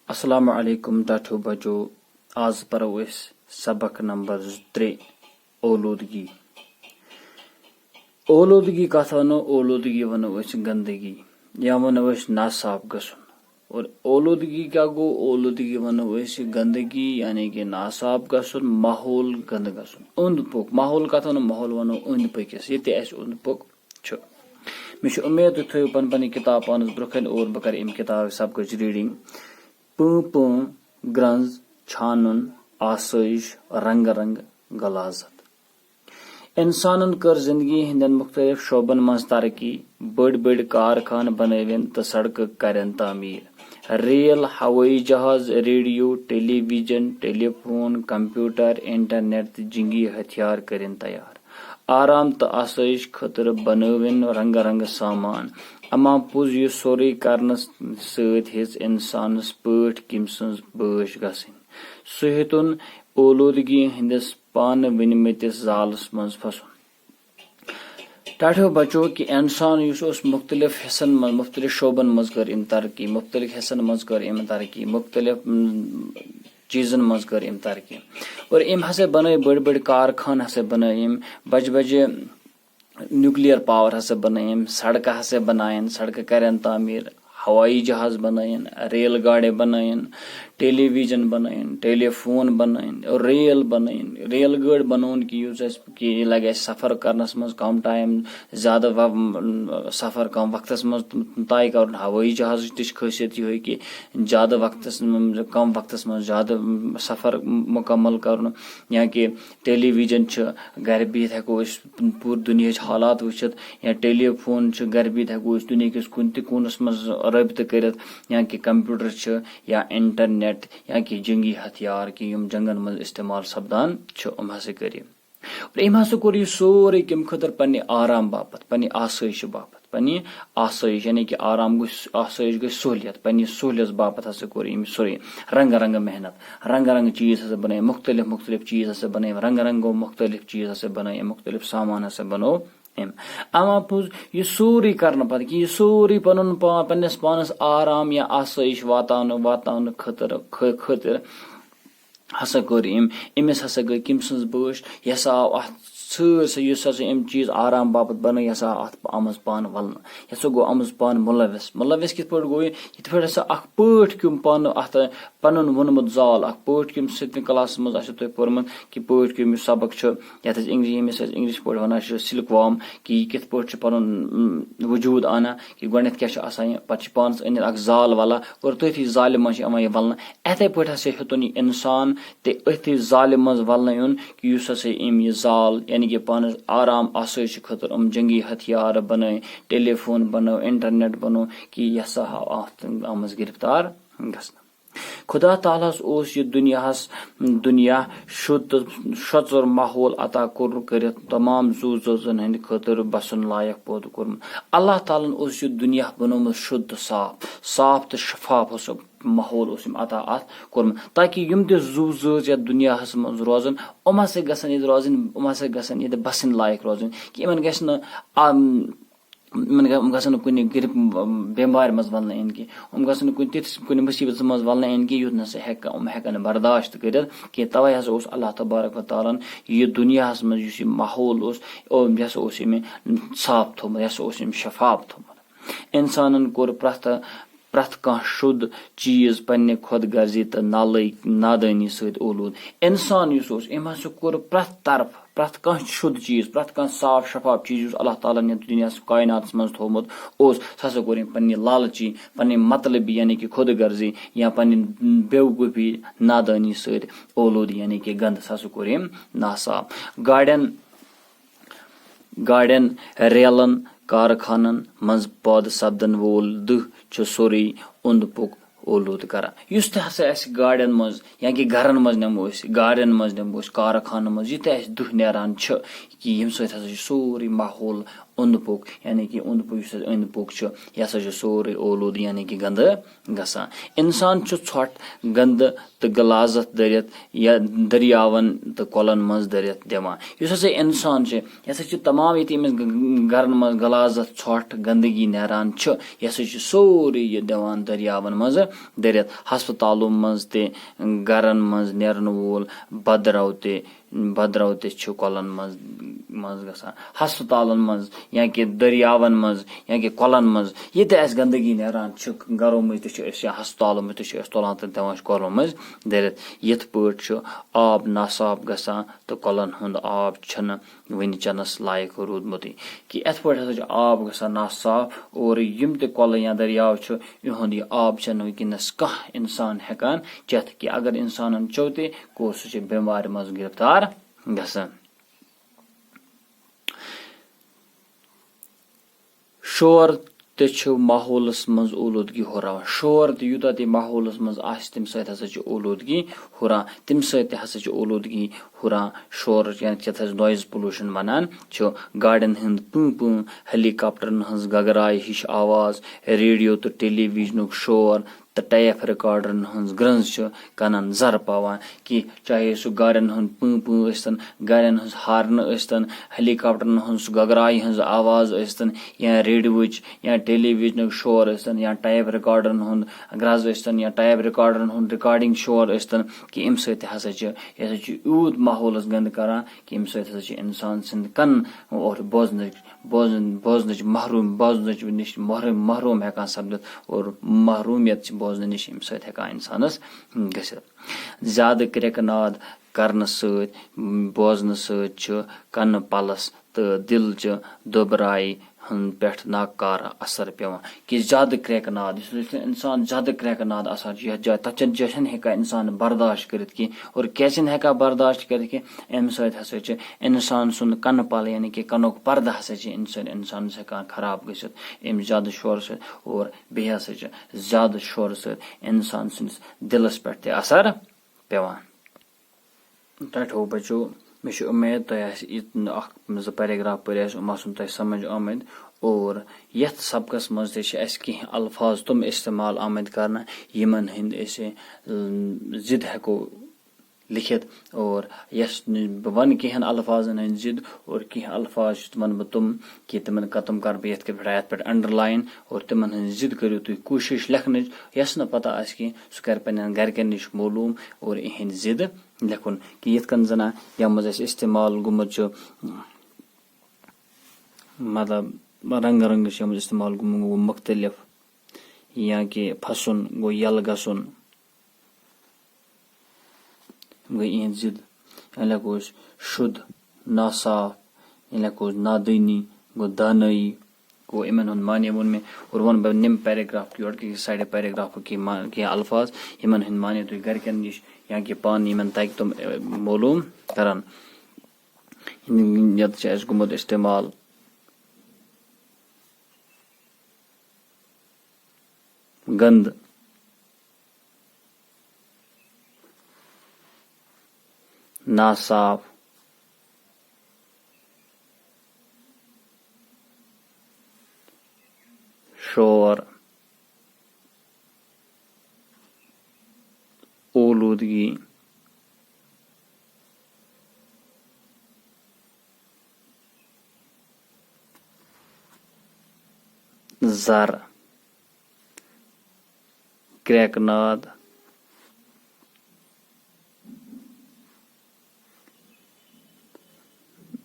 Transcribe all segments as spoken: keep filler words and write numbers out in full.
السلام علیکم ٹاٹھیو بچو، آز پرو أسۍ سبق نمبر زٕ ترٛےٚ، اولودگی۔ اولودگی کتھ ونو؟ اولودگی ونو أسۍ گندگی، یا ونو أسۍ ناصاف گژھُن۔ اور اولودگی کیٛاہ گوٚو؟ اولودگی ونو أسۍ گندگی، یعنی کہِ ناصاف گژھُن، ماحول گندٕ گژھُن، اوٚنٛد پوٚک۔ ماحول کتھ ونو؟ ماحول ونو أنٛدۍ پٔکِس، یہِ تہِ اسہِ اوٚنٛد پوٚک چھُ۔ مےٚ چھِ اُمید تُہۍ تھٲیِو پنٕنۍ پنٕنۍ کِتاب پانس برٛونٛہہ کنہِ اور بہٕ کرٕ اَمہِ کِتابہِ سبقٕچ reading۔ پٲں پٲں، گرٛنٛز، چھانُن، آسٲیِش، رنٛگہٕ رنٛگہٕ، غلاظت۔ انسانن کٔر زندگی ہٕنٛدٮ۪ن مُختٔلِف شعبن منٛز ترقی، بٔڑۍ بٔڑۍ کارخانہٕ بنٲوِن تہٕ سڑکہٕ کرن تعمیٖر۔ ریل، ہوٲیی جہاز، ریڈیو، ٹیلی ویژن، ٹیلی فون، کمپیوٹر، انٹرنیٹ تہٕ جنگی ہتھیار کٔرِن تیار۔ آرام تہٕ آسٲیِش خٲطرٕ بنٲوِن رنگہٕ رنگہٕ سامان۔ اما پوٚز، یہِ سورُے کرنس سۭتۍ ہیٚژ انسانس پٲٹھۍ کٔمۍ سٕنٛز بٲش گژھٕنۍ۔ سُہ ہیوٚتُن اولودگی ہٕنٛدِس پانہٕ ؤنمٕتِس زالس منٛز پھسُن۔ ٹاٹھیو بچو کہِ انسان یُس اوس مُختٔلِف حصن منٛز، مُختٔلِف شعبن منٛز کٔر أمۍ ترقی، مُختٔلِف حصن منٛز کٔر أمۍ ترقی، مُختٔلِف، م، چیٖزن منٛز کٔر أمۍ ترقی۔ اور أمۍ ہسا بنٲے بٔڑۍ بٔڑۍ کارخانہٕ ہسا بنٲے أمۍ، بجہِ بجہِ nuclear power ہسا بنٲے أمۍ، سڑکہٕ ہسا بنایَن، سڑکہٕ کرن تعمیٖر، ہوٲیی جہاز بنٲیِن، ریل گاڑِ بنٲیِن، ٹیلی ویژن بنٲیِن، ٹیلی فون بنٲیِن، ریل بنٲیِن۔ ریل گٲڑۍ بنٲوٕن کہِ یُس اَسہِ، کہِ یہِ لگہِ اَسہِ سفر کرنس منٛز کم ٹایم، زیادٕ و-، سفر کم وقتس منٛز طے کرُن۔ ہوٲیی جہازٕچ تہِ چھِ خٲصیت یِہوٚے کہِ زیادٕ وقتس منٛز، کم وقتس منٛز زیادٕ سفر مکمل کرُن، یا کہِ ٹیلی ویژن چھُ، گرِ بِہِتھ ہٮ۪کو أسۍ پوٗرٕ دُنیاہٕچ حالات وٕچھِتھ، یا ٹیلی فون چھُ، گرِ بِہِتھ ہٮ۪کو أسۍ دُنیاہکِس کُنہِ تہِ کوٗنس منٛز رٲبطہٕ کٔرِتھ، یا کہِ کمپیوٹر چھُ، یا انٹرنیٹ، یا کہِ جنگی ہتھیار، کہِ یِم جنگن منٛز استعمال سپدان چھِ، یِم ہسا کٔرۍ أمۍ۔ اور أمۍ ہسا کوٚر یہِ سورُے کَمہِ خٲطرٕ؟ پننہِ آرام باپتھ، پننہِ آسٲیشہِ باپتھ، پننہِ آسٲیِش، یعنی کہِ آرام گوٚو س-، آسٲیِش گٔے سہوٗلیت، پننہِ سہوٗلیت باپتھ ہسا کوٚر أمۍ یہِ سورُے۔ رنگہٕ رنگہٕ محنت، رنگہٕ رنگہٕ چیٖز ہسا بنٲے، مُختٔلِف مُختٔلِف چیٖز ہسا بنٲے، رنگہٕ رنگو مُختٔلِف چیٖز ہسا بنٲے، مُختٔلِف سامان ہسا بنوو أمۍ۔ اما پوٚز، یہِ سورُے کرنہٕ پتہٕ کہِ یہِ سورُے پنُن پان، پننِس پانس آرام یا آسٲیِش واتاونہٕ، واتاونہٕ خٲطرٕ، خٲ-، خٲطرٕ ہسا کٔر أمۍ، أمِس ہسا گٔے کٔمۍ سٕنٛز بٲش، یہِ ہسا آو اَتھ سٲرسٕے، یُس ہسا أمۍ چیٖز آرام باپتھ بنٲے، یہِ ہسا آو اَتھ آمٕژ پانہٕ ولنہٕ، یہِ ہسا گوٚو آمٕژ پانہٕ مُلوث۔ مُلوث کِتھ پٲٹھۍ گوٚو یہِ؟ یِتھ پٲٹھۍ ہسا اکھ پٲٹھۍ کیوٚم پانہٕ اَتھ پَنُن ووٚنمُت زال، اکھ پٲٹھۍ کیوٚم، سٔتمہِ کلاسس منٛز آسیو تۄہہِ پوٚرمُت کہِ پٲٹھۍ کیوٚم یُس سبق چھُ، یَتھ أسۍ انگریزی، ییٚمِس أسۍ انگلش پٲٹھۍ وَنان چھِ silkworm، کہِ یہِ کِتھ پٲٹھۍ چھُ پَنُن، م، وجوٗد اَنان، کہِ گۄڈٕنٮ۪تھ کیٛاہ چھُ آسان یہِ، پَتہٕ چھِ پانَس أنٛدۍ أنٛدۍ اَکھ زال وَلان اور تٔتھۍ زالہِ منٛز چھِ یِوان یہِ وَلنہٕ۔ یِتھَے پٲٹھۍ ہسا ہیوٚتُن یہِ اِنسان تہِ أتھۍ زالہِ منٛز وَلنہٕ یُن، کہِ یُس ہسا أمۍ یہِ زال، یعنی کہِ پانَس آرام آسٲیشہِ خٲطرٕ یِم جنگی ہتھیار بَنٲے، ٹیلی فون بَنٲو، انٹرنیٹ بَنوو، کہِ یہِ ہسا آو اَتھ آمٕژ گرفتار گژھنہٕ۔ خدا تعالیٰ ہس اوس یہِ دُنیاہس، دُنیا شُد تہٕ شۄژُر ماحول عطا کوٚر کٔرِتھ تمام زُو زٲژن ہٕنٛدِ خٲطرٕ بسُن لایق پٲدٕ کوٚرمُت۔ اللہ تعالیٰ ہن اوس یہِ دُنیا بنوومُت شُد تہٕ صاف، صاف تہٕ شفاف اوس ماحول اوس أمۍ عطا اتھ کوٚرمُت، تاکہِ یِم تہِ زُو زٲژ یتھ دُنیاہس منٛز روزن، یِم ہسا گژھن ییٚتہِ روزٕنۍ، یِم ہسا گژھن ییٚتہِ بسٕنۍ لایق روزٕنۍ، کہِ یِمن گژھِ نہٕ، آم، یِمن گژھِ، یِم گژھن نہٕ کُنہِ گرِ-، بٮ۪مارِ منٛز ولنہٕ یِنۍ کینٛہہ، یِم گژھن نہٕ کُنہِ تِتھِس، کُنہِ مُصیبتس منٛز ولنہٕ یِنۍ کینٛہہ، یُتھ نہ سا ہٮ۪کن، یِم ہٮ۪کن نہٕ برداشت کٔرِتھ کینٛہہ۔ توے ہسا اوس اللہ تبارک و تعالیٰ ہن یہِ دُنیاہس منٛز یُس یہِ ماحول اوس، او، یہِ ہسا اوس أمۍ صاف تھوٚومُت، یہِ ہسا اوس أمۍ شفاف تھوٚومُت۔ انسانن کوٚر پرٛٮ۪تھ، پرٛٮ۪تھ کانٛہہ شُد چیٖز پننہِ خۄد غرضی تہٕ نالٲیِک-، نادٲنی سۭتۍ اولوٗد۔ انسان یُس اوس، أمۍ ہسا کوٚر پرٛٮ۪تھ طرفہٕ، پرٛٮ۪تھ کانٛہہ شُد چیٖز، پرٛٮ۪تھ کانٛہہ صاف شفاف چیٖز یُس اللہ تعالیٰ ہن یتھ دُنیاہس کائناتس منٛز تھوٚومُت اوس، سُہ ہسا کوٚر أمۍ پننہِ لالچی، پننہِ مطلبی یعنی کہِ خۄد غرضی یا پننہِ بیوقوٗفی نادٲنی سۭتۍ اولوٗد یعنی کہِ گنٛدٕ، سُہ ہسا کوٚر أمۍ ناصاف۔ گاڑٮ۪ن گاڑٮ۪ن، ریلن، کارخانن منٛز پٲدٕ سپدن وول دٕہ چھُ سورُے اوٚنٛد پوٚک اولوٗدٕ کران۔ یُس تہِ ہسا اَسہِ گاڑٮ۪ن منٛز یا کہِ گرن منٛز نِمو أسۍ، گاڑٮ۪ن منٛز نِمو أسۍ، کارخانن منٛز یہِ تہِ اَسہِ دٕہ نیران چھُ، کہِ ییٚمہِ سۭتۍ ہسا چھُ سورُے ماحول اوٚنٛد پوٚک، یعنی کہِ اوٚنٛد پوٚک یُس اَسہِ أنٛدۍ پوٚک چھُ، یہِ ہسا چھُ سورُے اولوٗدٕ، یعنی کہِ گنٛدٕ گژھان۔ اِنسان چھُ ژھۄٹھ، گنٛدٕ تہٕ غلاظت دٔرِتھ یا دٔریاوَن تہٕ کۄلَن منٛز دٔرِتھ دِوان۔ یُس ہسا اِنسان چھُ، یہِ ہسا چھُ تمام ییٚتہِ أمِس گ-، گرن منٛز غلاظت، ژھۄٹھ، گنٛدگی نیران چھُ، یہِ ہسا چھُ سورُے یہِ دِوان دٔریاوَن منٛز دٔرِتھ۔ ہسپتالو منٛز تہِ، گرن منٛز نیرَن وول بدرو تہِ، بدرو تہِ چھُ کۄلَن منٛز، منٛز گژھان۔ ہسپتالَن منٛز یا کہِ دٔریاوَن منٛز یا کہِ کۄلَن منٛز، ییٚتہِ اَسہِ گنٛدگی نیران چھِ، گرو مٔنٛزۍ تہِ چھِ أسۍ یا ہسپتالو مٔنٛزۍ تہِ چھِ أسۍ تُلان تہٕ دِوان چھِ کۄلو مٔنٛزۍ دٔرِتھ۔ یِتھ پٲٹھۍ چھُ آب ناصاف گژھان تہٕ کۄلَن ہُنٛد آب چھُنہٕ وٕنہِ چٮ۪نَس لایق روٗدمُتٕے۔ کہِ یِتھ پٲٹھۍ ہسا چھُ آب گژھان ناصاف، اور یِم تہِ کۄلہٕ یا دٔریاو چھِ، یِہُنٛد یہِ آب چھَنہٕ وٕنکیٚنَس کانٛہہ اِنسان ہٮ۪کان چٮ۪تھ کہِ اگر اِنسانَن چیوٚو تہِ، گوٚو سُہ چھُ بٮ۪مارِ منٛز گِرفتار گژھان۔ شور تہِ چھُ ماحولَس منٛز اولوٗدگی ہُراوان۔ شور تہِ یوٗتاہ تہِ ماحولَس منٛز آسہِ، تَمہِ سۭتۍ ہسا چھِ اولوٗدگی ہُران۔ تَمہِ سۭتۍ تہِ ہسا چھِ اولوٗدگی ہُران۔ شورٕچ، یعنی یَتھ أسۍ نویِز پولیوٗشن وَنان چھِ، گاڑٮ۪ن ہُنٛد پۭں پۭں، ہیلی کاپٹرن ہٕنٛز گگرایہِ ہِش آواز، ریڈیو تہٕ ٹیلی ویژنُک شور تہٕ ٹیپ ریکارڈرن ہٕنٛز گرٛنٛز چھِ کَنَن زَر پاوان۔ کہِ چاہے سُہ گاڑٮ۪ن ہُنٛد پۭں پۭں ٲسۍتَن، گاڑٮ۪ن ہٕنٛز ہارنہٕ ٲسۍتَن، ہیلی کاپٹرن ہٕنٛز سُہ گگرایہِ ہٕنٛز آواز ٲسۍتَن، یا ریڈیوٕچ یا ٹیلی ویژنُک شور ٲسۍتَن، یا ٹیپ ریکارڈرن ہُنٛد گرٛنٛز ٲسۍتَن، یا ٹیپ ریکارڈرن ہُنٛد ریکارڈنگ شور ٲسۍتَن، کہِ اَمہِ سۭتۍ تہِ ہسا چھِ، یہِ ہسا چھُ یوٗت ماحولَس گنٛدٕ کران کہِ اَمہِ سۭتۍ ہسا چھِ اِنسان سٕنٛدۍ کَن اور بوزنٕچ، بوزن-، بوزنٕچ محروم، بوزنٕچ نِش محروم، محروم ہٮ۪کان سَپدِتھ اور محرومیت چھِ بوزنہٕ نِش اَمہِ سۭتۍ ہٮ۪کان اِنسانَس گٔژھِتھ۔ زیادٕ کرٛٮ۪کہٕ ناد کرنہٕ سۭتۍ، بوزنہٕ سۭتۍ چھُ کَنہٕ پَلَس تہٕ دِلچہِ دۄبرایہِ ہٕنٛدۍ پٮ۪ٹھ ناکارٕ اثر پٮ۪وان۔ کہِ زیادٕ کرٛٮ۪کہٕ ناد، یُس، یُس اِنسان زیادٕ کرٛٮ۪کہٕ ناد آسان چھُ یَتھ جایہِ، تَتھ چھَنہٕ، جایہِ چھَنہٕ ہٮ۪کان اِنسان برداشت کٔرِتھ کینٛہہ۔ اور کیٛازِ چھِنہٕ ہٮ۪کان برداشت کٔرِتھ کینٛہہ؟ اَمہِ سۭتۍ ہسا چھِ اِنسان سُنٛد کَنہٕ پَلہٕ، یعنی کہِ کَنُک پَردٕ ہسا چھِ اِنسان، اِنسانَس ہٮ۪کان خراب گٔژھِتھ اَمہِ زیادٕ شورٕ سۭتۍ۔ اور بیٚیہِ ہسا چھِ زیادٕ شورٕ سۭتۍ اِنسان سٕنٛدِس دِلَس پٮ۪ٹھ تہِ اثر پٮ۪وان۔ ٹاٹھو بچو، مےٚ چھِ اُمید تۄہہِ آسہِ یہِ اکھ زٕ paragraph پٔرۍ آسہِ، یِم آسَن تۄہہِ سمجھ آمٕتۍ۔ اور یَتھ سبقَس منٛز تہِ چھِ اَسہِ کینٛہہ الفاظ تِم استعمال آمٕتۍ کرنہٕ، یِمن ہٕنٛدۍ أسۍ، اۭں، ضد ہٮ۪کو لیکھِتھ۔ اور یۄس نہٕ بہٕ وَنہٕ کینٛہَن الفاظن ہٕنٛدۍ ضد، اور کینٛہہ الفاظ چھِ تِمن بہٕ تِم کہِ تِمن ختم کرٕ بہٕ یِتھ کٔنۍ پٮ۪ٹھ، یَتھ پٮ۪ٹھ underline، اور تِمن ہٕنٛز ضد کٔرِو تُہۍ کوٗشِش لیکھنٕچ، یَس نہٕ پتہ آسہِ کینٛہہ، سُہ کرِ پننٮ۪ن گرِکٮ۪ن نِش معلوٗم اور یِہنٛدۍ ضد لیکھُن۔ کہِ یِتھ کٔنۍ زَن یَتھ منٛز اَسہِ استعمال گوٚمُت چھُ، مطلب، رنٛگہٕ رنٛگہٕ چھِ یِم استعمال گوٚمُت، گوٚو مُختٔلِف، یا کہِ پھسُن، گوٚو یَلہٕ گژھُن، گٔے یِہنٛدۍ ضد۔ یا لیکھو أسۍ شُد، ناصاف، یا لیکھو أسۍ نادٲنی، گوٚو دانٲیی۔ گوٚو یِمن ہُنٛد معنی ووٚن مےٚ، اور ووٚن بہٕ نِم paragraph یورٕ کہِ سایڈٕ paragraphُک کینٛہہ ما-، کینٛہہ الفاظ، یِمن ہٕنٛدۍ معنی تُہۍ گرِکٮ۪ن نِش یا کہِ پانہٕ یِمن تَگہِ تِم، اے، معلوٗم کرن۔ یَتھ چھُ اَسہِ گوٚمُت استعمال گنٛد، ناصاف، شور، اولوٗدگی، زر، کرٛٮ۪کہٕ ناد،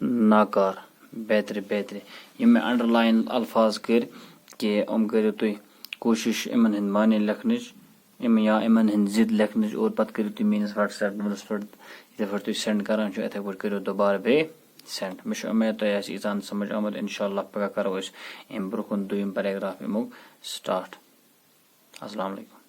ناکار۔ بیترِ، بیترِ۔ یِم مےٚ underline الفاظ کٔرۍ، کہِ یِم کٔرِو تُہۍ کوٗشِش یِمن ہٕنٛدۍ معنی لیکھنٕچ، یِم یا یِمن ہٕنٛدۍ ضد لیکھنٕچ، اور پتہٕ کٔرِو تُہۍ میٲنِس WhatsApp نمبرس پٮ۪ٹھ، یِتھے پٲٹھۍ تُہۍ send کران چھِو، یِتھے پٲٹھۍ کٔرِو دُبارٕ بیٚیہِ send۔ مےٚ چھُ اُمید تۄہہِ آسہِ ییٖژہن سمجھ آمُت۔ انشاءاللہ پگاہ کرو أسۍ اَمہِ برٛونٛہہ کُن دوٚیِم paragraph اَمیُک start۔ السلام علیکم۔